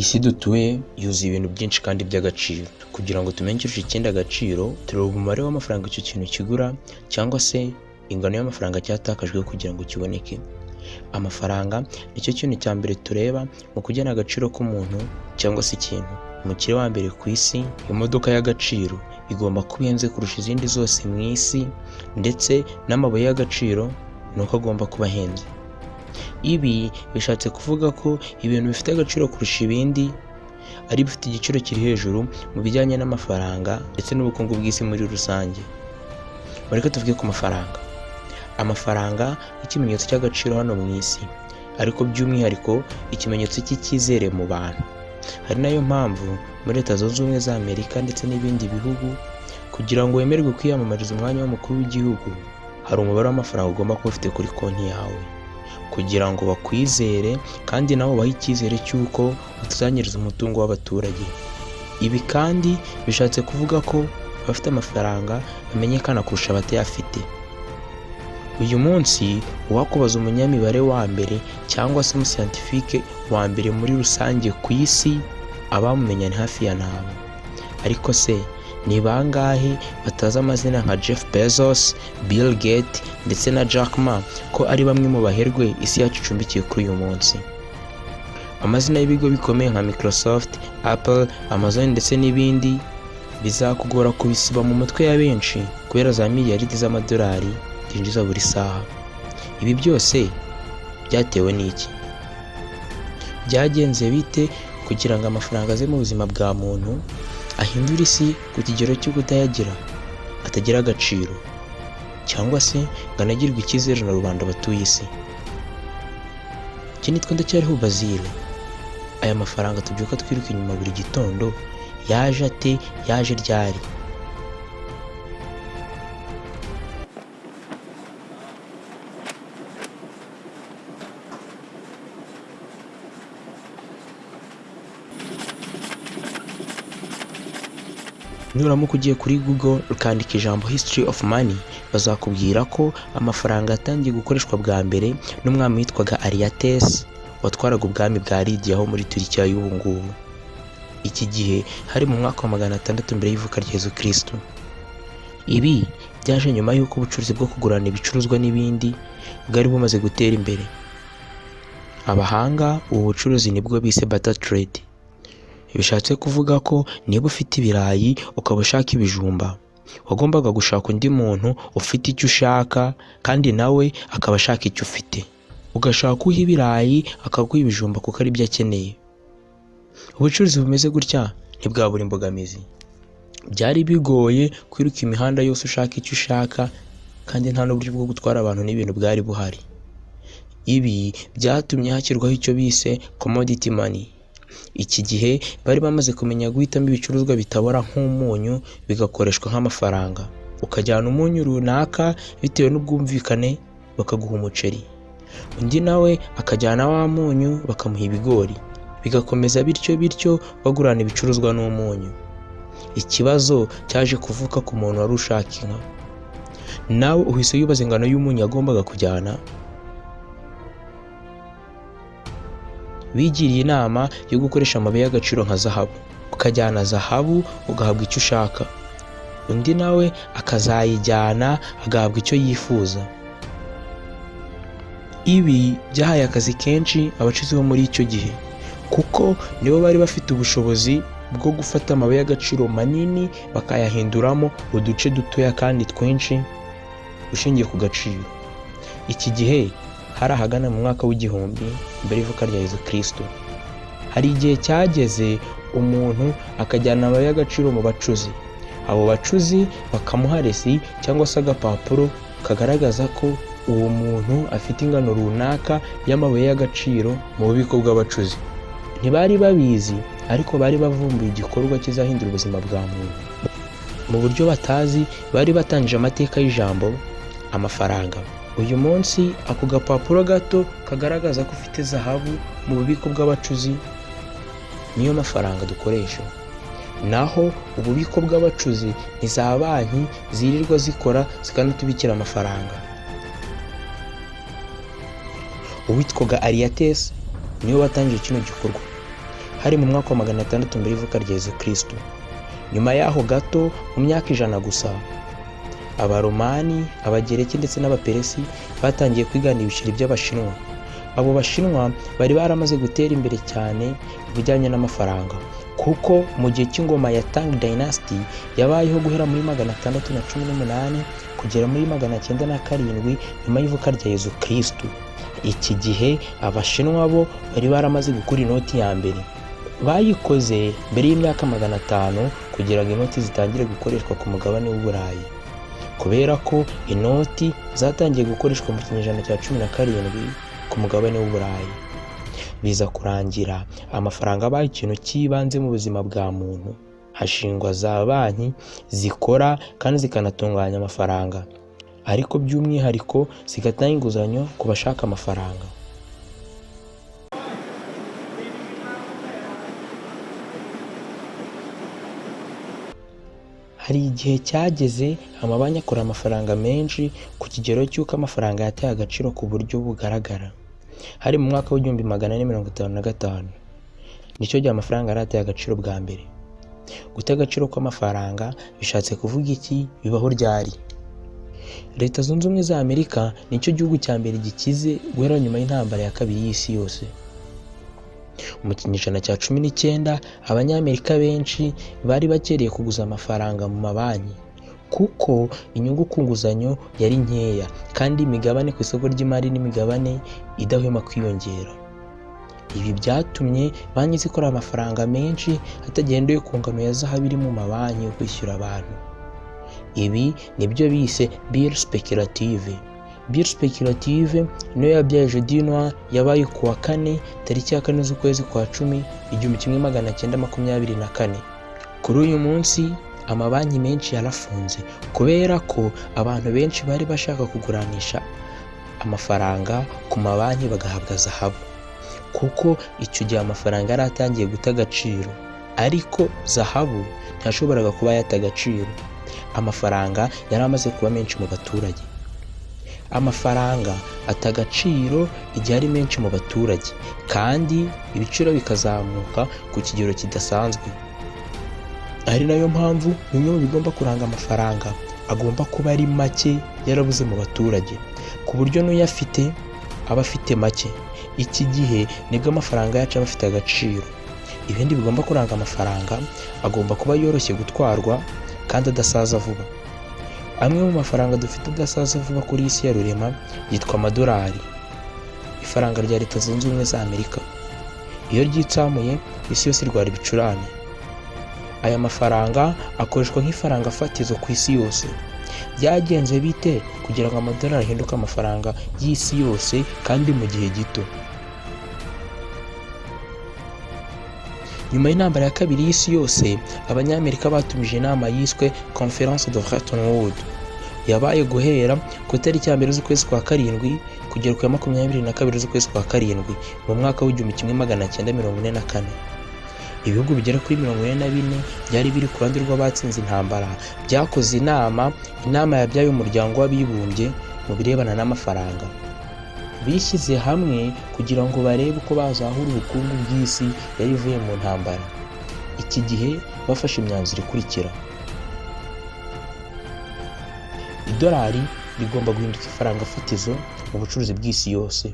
Isi dutuye yuzuye ibintu byinshi kandi by'agaciro. Kugira ngo tumenye ikirusha ikindi agaciro, tureba umubare w'amafaranga icyo kintu kigura cyangwa se ingano y'amafaranga cyatakajwe kugira ngo kiboneke. Amafaranga nicyo kintu cya mbere tureba mu kugena agaciro k'umuntu cyangwa se ikintu. Umukire wa mbere ku isi, imodoka y'agaciro igomba kuba ihenze kurusha izindi zose mu isi, ndetse n'amabuye y'agaciro ni uko agomba kuba ahenze. Ibi bishatse kuvuga ko ibintu bifite agaciro kurusha ibindi ari ibifite igiciro kiri hejuru mu bijyanye n'amafaranga ndetse n'ubukungu bw'isi muri rusange. Mureke tuvuge ku mafaranga. Amafaranga nk'ikimenyetso cy'agaciro hano mu isi, ariko by'umwihariko ikimenyetso cy'icyizere mu bantu. Ari nayo mpamvu muri Leta Zunze Ubumwe za Amerika ndetse n'ibindi bihugu, kugira ngo wemererwe kwiyamamariza umwanya w'umukuru w'igihugu, hari umubare w'amafaranga ugomba kuba ufite kuri konti yawe kugira ngo bakwizere kandi nawe ubahe icyizere cy'uko utazanyereza umutungo w'abaturage. Ibi kandi bishatse kuvuga ko abafite amafaranga bamenyekana kurusha abatayafite. Uyu munsi uwakubaza umunyamibare wa mbere cyangwa se umusiyantifike wa mbere muri rusange ku isi, abamumenya ni hafi ya ntabo. Ariko se ni bangahe batazi amazina nka Jeff Bezos, Bill Gates ndetse na Jack Ma ko ari bamwe mu baherwe isi yacu icumbikiye kuri uyu munsi? Amazina y'ibigo bikomeye nka Microsoft, Apple, Amazon ndetse n'ibindi bizakugora kubisiba mu mutwe ya benshi kubera za miliyaridi z'amadolari byinjiza buri saha. Ibi byose byatewe n'iki? Byagenze bite kugira ngo amafaranga aze mu buzima bwa muntu ahindure isi ku kigero cyo kutayagira atagira agaciro cyangwa se ngo anagirwe icyizere na rubanda batuye isi? Iki nitwa Ndacyariho Basile. Aya mafaranga tubyuka twiruka inyuma buri gitondo yaje ate? Yaje ryari? Nuramuka ugiye kuri Google ukandika ijambo history of money, bazakubwira ko amafaranga yatangiye gukoreshwa bwa mbere n'umwami witwaga Ariates watwaraga ubwami bwa Lidiya ho muri Turikiya y'ubu ngubu. Iki gihe hari mu mwaka wa 600 mbere y'ivuka rya Yezu Kristo. Ibi byaje nyuma y'uko ubucuruzi bwo kugurana ibicuruzwa n'ibindi bwari bumaze gutera imbere. Abahanga ubu bucuruzi nibwo bise barter trade. Bishatse kuvuga ko niba ufite ibirayi ukaba ushaka ibijumba, wagombaga gushaka undi muntu ufite icyo ushaka kandi nawe akaba ashaka icyo ufite. Ugashaka uha ibirayi akaguha ibijumba kuko ari byo akeneye. Ubucuruzi bumeze gutya ntibwabura imbogamizi. Byari bigoye kwiruka imihanda yose ushaka icyo ushaka kandi nta n'uburyo bwo gutwara abantu n'ibintu bwari buhari. Ibi byatumye hashyirwaho icyo bise commodity money. Iki gihe bari bamaze kumenya guhitamo ibicuruzwa bitabora nk'umunyu bigakoreshwa nk'amafaranga. Ukajyana umunyu runaka bitewe n'ubwumvikane bakaguha umuceri. Undi nawe akajyana wa munyu bakamuha ibigori. Bigakomeza bityo bityo bagurana ibicuruzwa n'umunyu. Ikibazo cyaje kuvuka ku muntu wari ushaka inka. Nawe uhise wibaza ingano y'umunyu yagombaga kujyana. Bigiriye inama yo gukoresha amabuye y'agaciro nka zahabu. Ukajyana zahabu ugahabwa icyo ushaka, undi nawe akazayijyana agahabwa icyo yifuza. Ibi byahaye akazi kenshi abacuzi bo muri icyo gihe, kuko nibo bari bafite ubushobozi bwo gufata amabuye y'agaciro manini bakayahinduramo uduce dutoya kandi twinshi ushingiye ku gaciro. Iki gihe hari ahagana mu mwaka w'1000 mbere y'ivuka rya Yezu Kristo. Hari igihe cyageze umuntu akajyana amabuye y'agaciro mu bacuzi. Abo bacuzi bakamuha resi cyangwa se agapapuro kagaragaza ko uwo muntu afite ingano runaka y'amabuye y'agaciro mu bubiko bw'abacuzi. Ntibari babizi ariko bari bavumbuye igikorwa kizahindura ubuzima bwa muntu. Mu buryo batazi bari batangije amateka y'ijambo amafaranga. Uyu munsi ako gapapuro gato kagaragaza ko ufite zahabu mu bubiko bw'abacuzi niyo mafaranga dukoresha. Naho ububiko bw'abacuzi ni za banki zirirwa zikora zikanatubikira amafaranga. Uwitwaga Ariates niwe watangije kino gikorwa. Hari mu mwaka wa 600 mbere y'ivuka rya Yezu Kristo. Nyuma yaho gato, mu myaka 100 gusa, Abaromani, Abagereki ndetse n'Abaperesi batangiye kwigana ibiceri by'Abashinwa. Abo Bashinwa bari baramaze gutera imbere cyane mu bijyanye n'amafaranga, kuko mu gihe cy'ingoma ya Tang Dynasty yabayeho guhera muri 618 kugera muri 907 nyuma y'ivuka rya Yezu Kristo. Iki gihe Abashinwa bo bari baramaze gukora inoti ya mbere. Bayikoze mbere y'imyaka 500 kugira ngo inoti zitangire gukoreshwa ku mugabane w'Uburayi, kubera ko inoti zatangiye gukoreshwa mu kinyejana cya 17 ku mugabane w'Uburayi. Biza kurangira amafaranga abaye ikintu cy'ibanze mu buzima bwa muntu, hashingwa za banki zikora kandi zikanatunganya amafaranga, ariko by'umwihariko zigatanga inguzanyo ku bashaka amafaranga. Hari igihe cyageze amabanki akora amafaranga menshi ku kigero cy'uko amafaranga yataye agaciro ku buryo bugaragara. Hari mu mwaka w'1455, nicyo gihe amafaranga yari ateye agaciro bwa mbere. Guta agaciro kw'amafaranga bishatse kuvuga iki? Bibaho ryari? Leta Zunze Ubumwe za Amerika nicyo gihugu cya mbere gikize guhera nyuma y'intambara ya kabiri y'isi yose. Mu kinyejana cya 19, Abanyamerika benshi bari bakereye kuguza amafaranga mu mabanki, kuko inyungu ku nguzanyo yari nkeya kandi imigabane ku isoko ry'imari n'imigabane idahwema kwiyongera. Ibi byatumye banki zikora amafaranga menshi hatagendewe ku ngano ya zahabu iri mu mabanki yo kwishyura abantu. Ibi nibyo bise bulle spéculative. Bulle spéculative niyo yabyaye Jeudi Noir yabaye ku wa kane, tariki ya 4 z'ukwezi kwa 10, 1924. Kuri uyu munsi amabanki menshi yarafunze kubera ko abantu benshi bari bashaka kuguranisha amafaranga ku mabanki bagahabwa zahabu, kuko icyo gihe amafaranga yari atangiye guta agaciro, ariko zahabu ntiyashoboraga kuba yata agaciro. Amafaranga yari amaze kuba menshi mu baturage. Amafaranga ata agaciro igihe ari menshi mu baturage kandi ibiciro bikazamuka ku kigero kidasanzwe. Ari nayo mpamvu bimwe mu bigomba kuranga amafaranga agomba kuba ari make, yarabuze mu baturage, ku buryo n'uyafite aba afite make. Iki gihe nibwo amafaranga yacu aba afite agaciro. Ibindi bigomba kuranga amafaranga, agomba kuba yoroshye gutwarwa kandi adasaza vuba. Amwe mu mafaranga dufite adasaza vuba kuri iyi si ya rurema yitwa amadolari, ifaranga rya Leta Zunze Ubumwe za Amerika. Iyo ryitsamuye, isi yose irwara ibicurane. Aya mafaranga akoreshwa nk'ifaranga fatizo ku isi yose. Byagenze bite kugira ngo amadolari ahinduke amafaranga y'isi yose kandi mu gihe gito? Nyuma y'intambara ya kabiri y'isi yose, Abanyamerika batumije inama yiswe Conférence de Bretton Woods, yabaye guhera ku itariki ya 1 z'ukwezi kwa karindwi kugera ku ya 22 z'ukwezi kwa karindwi mu mwaka w'1944. Ibihugu bigera kuri 44 byari biri ku ruhande rw'abatsinze intambara byakoze inama, inama yabyaye Umuryango w'Abibumbye mu birebana n'amafaranga. Bishyize hamwe kugira ngo barebe uko bazahura ubukungu bw'isi yari ivuye mu ntambara. Iki gihe bafashe imyanzuro ikurikira: idolari rigomba guhinduka ifaranga fatizo mu bucuruzi bw'isi yose.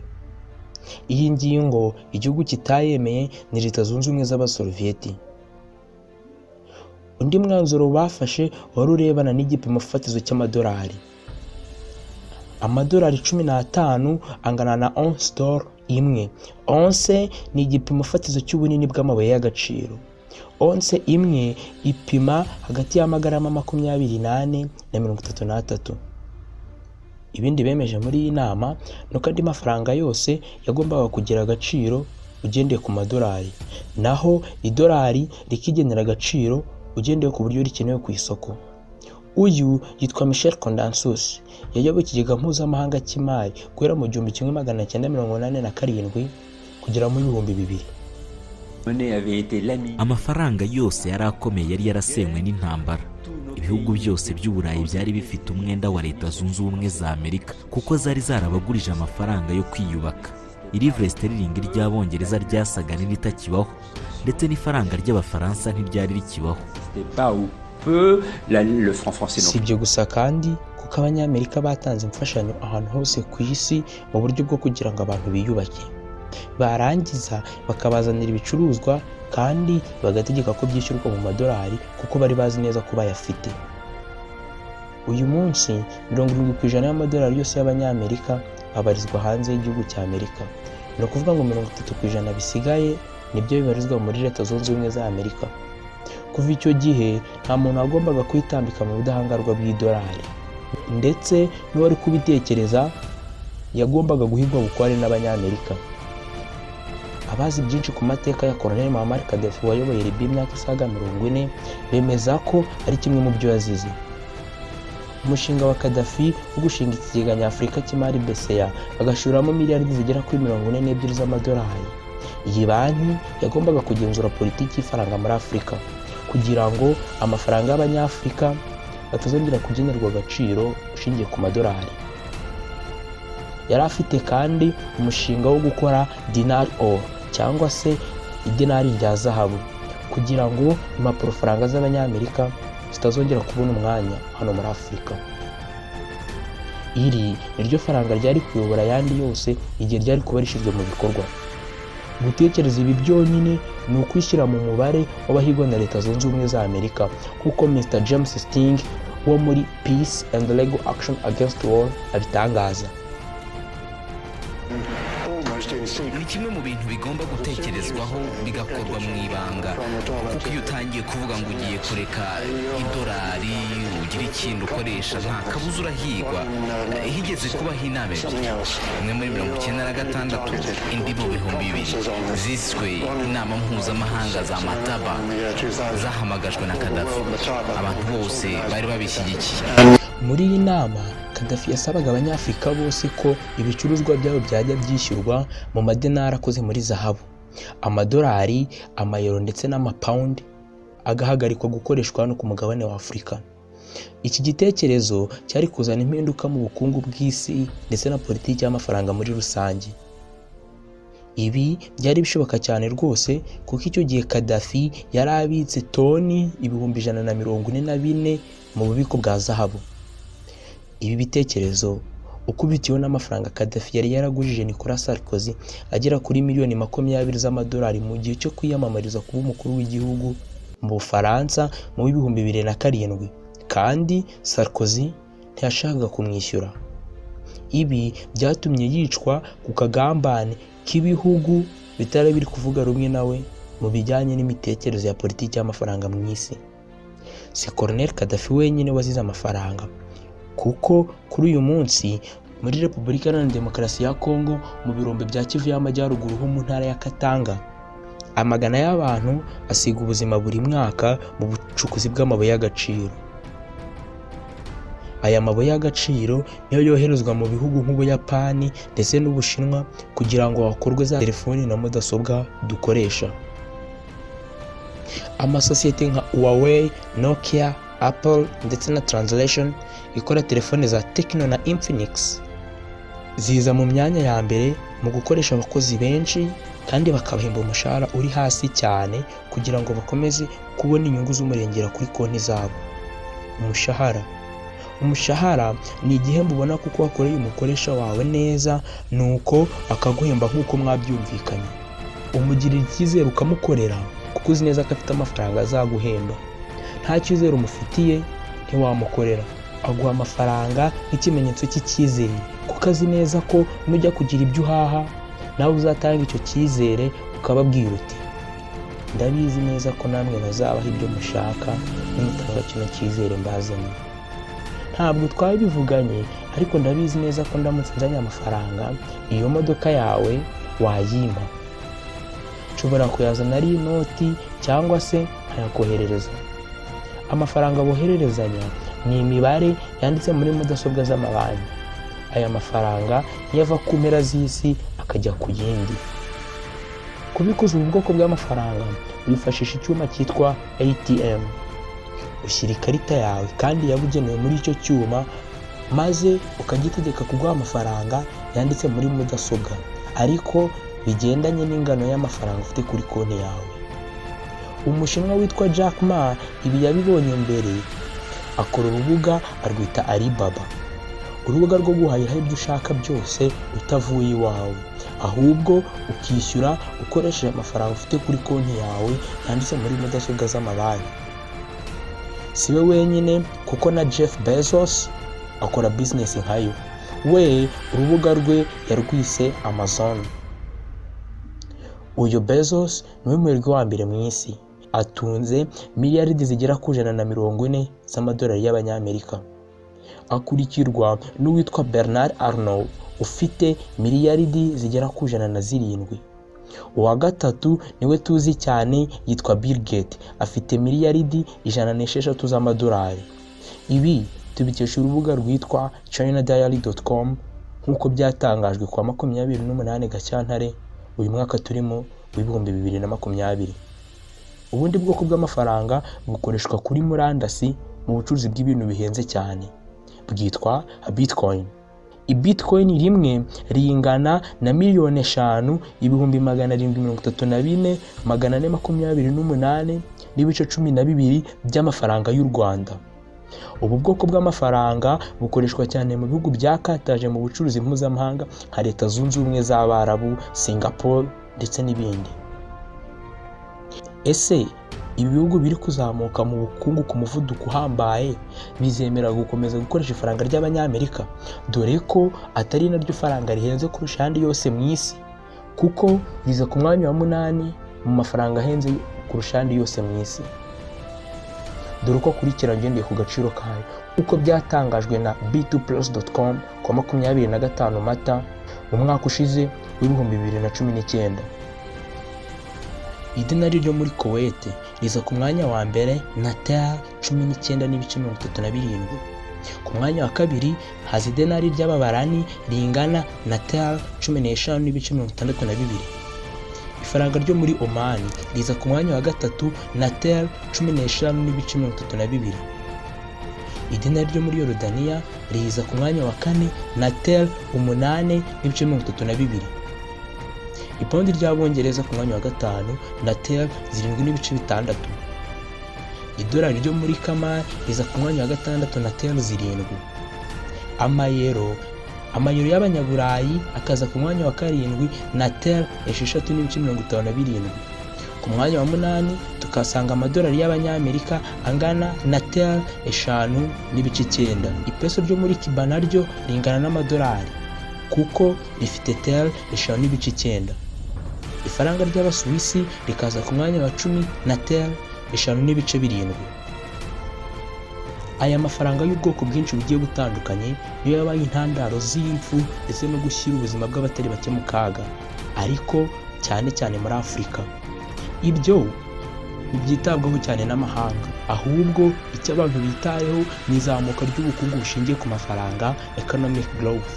Iyi ngingo igihugu kitayemeye ni Leta Zunze Ubumwe z'Abasoroviyeti. Undi mwanzuro bafashe wari urebana n'igipimo fatizo cy'amadolari. Amadolari 15 angana na once d'or imwe. Once ni igipimo fatizo cy'ubunini bw'amabuye y'agaciro. Once imwe ipima hagati y'amagarama 24 na 33. Ibindi bemeje muri iyi nama ni uko andi mafaranga yose yagombaga kugira agaciro ugendeye ku madolari, naho idolari rikigenera agaciro ugendeye ku buryo rikenewe ku isoko. Uyu yitwa Michel Camdessus, yayoboye Ikigega Mpuzamahanga cy'Imari guhera mu 1987 kugera mu 2000. Amafaranga yose yari akomeye yari yarasenywe n'intambara. Ibihugu byose by'Uburayi byari bifite umwenda wa Leta Zunze Ubumwe za Amerika, kuko zari zarabagurije amafaranga yo kwiyubaka. Livre sterling ry'Abongereza ryasaga n'iritakibaho, ndetse n'ifaranga ry'Abafaransa ntiryari rikibaho. N'existait pas ou peu, le franc français non Si ibyo gusa kandi, kuko Abanyamerika batanze imfashanyo ahantu hose ku isi mu buryo bwo kugira ngo abantu biyubake, barangiza bakabazanira ibicuruzwa kandi bagategeka ko byishyurwa mu madolari, kuko bari bazi neza ko bayafite. Uyu munsi 70% y'amadolari yose y'Abanyamerika abarizwa hanze y'igihugu cya Amerika. Ni ukuvuga ngo 30% bisigaye nibyo bibarizwa muri Leta Zunze Ubumwe za Amerika. Kuva icyo gihe nta muntu wagombaga kwitambika mu budahangarwa bw'idolari, ndetse n'uwari kubitekereza yagombaga guhigwa bukware n'Abanyamerika. Abazi byinshi ku mateka ya Colonel Muammar Gaddafi wayoboye Libya imyaka isaga 40 bemeza ko ari kimwe mu byo yazize. Umushinga wa Gaddafi wo gushinga Ikigega Nyafurika cy'Imari BCA, agashoramo miliyari zigera kuri 42 z'amadolari. Iyi banki yagombaga kugenzura politiki y'ifaranga muri Afurika kugira ngo amafaranga y'Abanyafurika atazongera kugenerwa agaciro ushingiye ku madolari. Yari afite kandi umushinga wo gukora dinar or, cyangwa se idinari rya zahabu, kugira ngo impapuro faranga z'Abanyamerika zitazongera kubona umwanya hano muri Afurika. Iri ni ryo faranga ryari kuyobora ayandi yose igihe ryari kuba rishyizwe mu bikorwa. Gutekereza ibi byonyine ni ukwishyira mu mubare w'abahigwa na Leta Zunze Ubumwe za Amerika, nk'uko Mr James Sting wo muri Peace and Legal Action Against War abitangaza. Ni kimwe mu bintu bigomba gutekerezwaho bigakorwa mu ibanga, kuko iyo utangiye kuvuga ngo ugiye kureka idolari ugira ikindi ukoresha, nta kabuza urahigwa. Higeze kubaho inama ebyiri, imwe muri 96, indi mu 2000, ziswe inama mpuzamahanga za Mataba, zahamagajwe na Kadafi. Abantu bose bari babishyigikiye. Muri iyi nama Kadafi yasabaga Abanyafurika bose ko ibicuruzwa byabo byajya byishyurwa mu madenari akoze muri zahabu. Amadolari, amayero ndetse n'amapawundi agahagarikwa gukoreshwa hano ku mugabane wa Afurika. Iki gitekerezo cyari kuzana impinduka mu bukungu bw'isi ndetse na politiki y'amafaranga muri rusange. Ibi byari bishoboka cyane rwose, kuko icyo gihe Kadafi yari abitse toni 144,000 mu bubiko bwa zahabu. Ibi bitekerezo ukubitiwe n'amafaranga Kadafi yari yaragujije Nicolas Sarkozy agera kuri miliyoni 20 z'amadolari mu gihe cyo kwiyamamariza kuba umukuru w'igihugu mu Bufaransa mu w'2007, kandi Sarkozy ntiyashakaga kumwishyura. Ibi byatumye yicwa ku kagambane k'ibihugu bitari biri kuvuga rumwe nawe mu bijyanye n'imitekerereze ya politiki y'amafaranga mu isi. Si Colonel Gaddafi wenyine wazize amafaranga, kuko kuri uyu munsi muri Repubulika Iharanira Demokarasi ya Kongo, mu birombe bya Kivu y'Amajyaruguru ho mu ntara ya Katanga, amagana y'abantu asiga ubuzima buri mwaka mu bucukuzi bw'amabuye y'agaciro. Aya mabuye y'agaciro niyo yoherezwa mu bihugu nk'Ubuyapani ndetse n'Ubushinwa kugira ngo hakorwe za telefoni na mudasobwa dukoresha. Amasosiyete nka Huawei, Nokia, Apple ndetse na Translation ikora telefone za Tecno na Infinix ziza mu myanya ya mbere mu gukoresha abakozi benshi kandi bakabahemba umushahara uri hasi cyane kugira ngo bakomeze kubona inyungu z'umurengera kuri konti zabo. Umushahara ni igihembo ubona kuko wakoreye umukoresha wawe neza, nuko akaguhemba nk'uko mwabyumvikanye. Umugirira icyizere ukamukorera kuko uzi neza ko afite amafaranga azaguhemba. Nta cyizere umufitiye ntiwamukorera. Aguha amafaranga nk'ikimenyetso cy'icyizere, kuko azi neza ko nujya kugira ibyo uhaha nawe uzatanga icyo cyizere, ukababwira uti: "Ndabizi neza ko namwe bazabaha ibyo mushaka nimutanga kino cyizere mbazaniye. Ntabwo twabivuganye, ariko ndabizi neza ko ndamutse nzanye amafaranga iyo modoka yawe wayimpa. Nshobora kuyazana ari inoti cyangwa se nkayakoherereza." Amafaranga bohererezanya ni imibare yanditse muri mudasobwa z'amabanki. Aya mafaranga niyo ava ku mpera z'isi akajya ku yindi. Kubikuza ubu bwoko bw'amafaranga wifashisha icyuma cyitwa ATM. Ushyira ikarita yawe kandi yabugenewe muri icyo cyuma, maze ukagitegeka kuguha amafaranga yanditse muri mudasobwa. Ariko bigendanye n'ingano y'amafaranga ufite kuri konti yawe. Umushinwa witwa Jack Ma ibi yabibonye mbere, akora urubuga arwita Alibaba, urubuga rwo guhahiraho ibyo ushaka byose utavuye iwawe, ahubwo ukishyura ukoresheje amafaranga ufite kuri konti yawe yanditse muri mudasobwa z'amabanki. Si we wenyine, kuko na Jeff Bezos akora bizinesi nkayo. We urubuga rwe yarwise Amazon. Uyu Bezos niwe muherwe wa mbere mu isi, atunze miliyaridi zigera ku 140 z'amadolari y'Abanyamerika. Akurikirwa n'uwitwa Bernard Arnault ufite miliyaridi zigera ku 107. Uwa gatatu niwe tuzi cyane, yitwa Bill Gates, afite miliyaridi 106 z'amadolari. Ibi tubikesha urubuga rwitwa chinadaily.com, nk'uko byatangajwe kuwa 28 Gashyantare uyu mwaka turimo w'2020. Ubundi bwoko bw'amafaranga bukoreshwa kuri murandasi mu bucuruzi bw'ibintu bihenze cyane bwitwa Bitcoin. Ibitcoin rimwe ringana na 5,734,428.12 by'amafaranga y'u Rwanda. Ubu bwoko bw'amafaranga bukoreshwa cyane mu bihugu byakataje mu bucuruzi mpuzamahanga nka Leta Zunze Ubumwe z'Abarabu, Singapore ndetse n'ibindi. Ese ibi bihugu biri kuzamuka mu bukungu ku muvuduko uhambaye bizemera gukomeza gukoresha ifaranga ry'Abanyamerika, dore ko atari naryo faranga rihenze kurusha ayandi yose mu isi, kuko riza ku mwanya wa 8 mu mafaranga ahenze kurusha ayandi yose mu isi? Dore uko akurikira ngendeye ku gaciro kayo, uko byatangajwe na b2plus.com ku wa 25 Mata mu mwaka ushize w'2019. Idinari ryo muri Kuwait riza ku mwanya wa mbere na tel 19.37. Ku mwanya wa kabiri haza idenari ry'Ababarani ringana na tel 15.62. Ifaranga ryo muri Oman riza ku mwanya wa gatatu na tel 15.32. Idinari ryo muri Yorodaniya riza ku mwanya wa kane na tel 8.32. Ipawundi ry'Abongereza ku mwanya wa gatanu na tel 7.6. Idolari ryo muri Kamari riza ku mwanya wa gatandatu na tel 7. Amayero y'Abanyaburayi akaza ku mwanya wa karindwi na tel 6.57. Ku mwanya wa munani tukasanga amadolari y'Abanyamerika angana na tel 5.9. Ipeso ryo muri Cuba naryo ringana n'amadolari kuko rifite tel 5.9. Ifaranga ry'Abasuwisi rikaza ku mwanya wa 10 na tel 5.7. Aya mafaranga y'ubwoko bwinshi bugiye butandukanye niyo yabaye intandaro z'impfu ndetse no gushyira ubuzima bw'abatari bake mu kaga, ariko cyane cyane muri Afurika. Ibyo ntibyitabwaho cyane n'amahanga, ahubwo icyo abantu bitayeho ni izamuka ry'ubukungu bushingiye ku mafaranga, economic growth.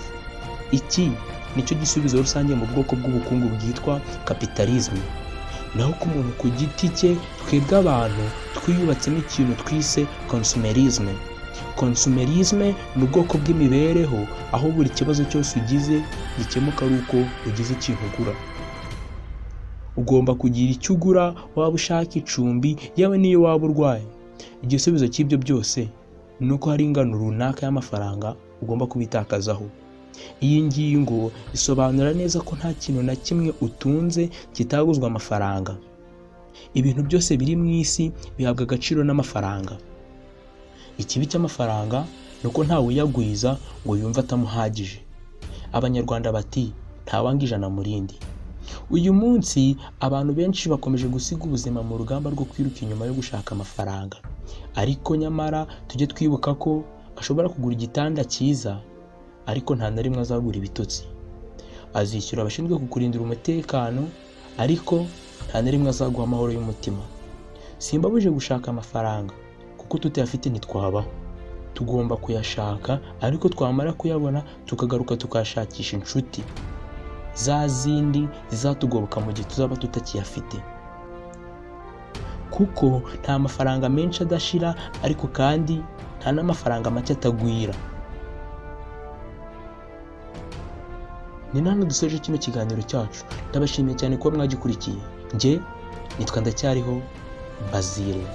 Iki nicyo gisubizo rusange mu bwoko bw'ubukungu bwitwa capitalism. Naho ku muntu ku giti cye, twebwe abantu twiyubatsemo ikintu twise consumerism. Consumerism ni ubwoko bw'imibereho aho buri kibazo cyose ugize gikemuka ari uko ugize ikintu ugura. Ugomba kugira icyo ugura, waba ushaka icumbi, yewe n'iyo waba urwaye. Igisubizo cy'ibyo byose ni uko hari ingano runaka y'amafaranga ugomba kubitakazaho. Iyi ngingo isobanura neza ko nta kintu na kimwe utunze kitaguzwa amafaranga. Ibintu byose biri mu isi bihabwa agaciro n'amafaranga. Ikibi cy'amafaranga ni uko ntawe uyagwiza ngo yumve atamuhagije. Abanyarwanda bati ntawanga ijana mu rindi. Uyu munsi abantu benshi bakomeje gusiga ubuzima mu rugamba rwo kwiruka inyuma yo gushaka amafaranga, ariko nyamara tujye twibuka ko ashobora kugura igitanda cyiza, ariko nta na rimwe azagura ibitotsi. Azishyura abashinzwe kukurindira umutekano, ariko nta na rimwe azaguha amahoro y'umutima. Simbabuje gushaka amafaranga, kuko tutayafite ntitwabaho. Tugomba kuyashaka, ariko twamara kuyabona tukagaruka tukayashakisha inshuti za zindi zizatugoboka mu gihe tuzaba tutakiyafite, kuko nta mafaranga menshi adashira, ariko kandi nta n'amafaranga make atagwira. Ni nano dusoje kino kiganiro cyacu. Ndabashimiye cyane kuba mwagikurikiye. Njye nitwa Ndacyariho Bazile.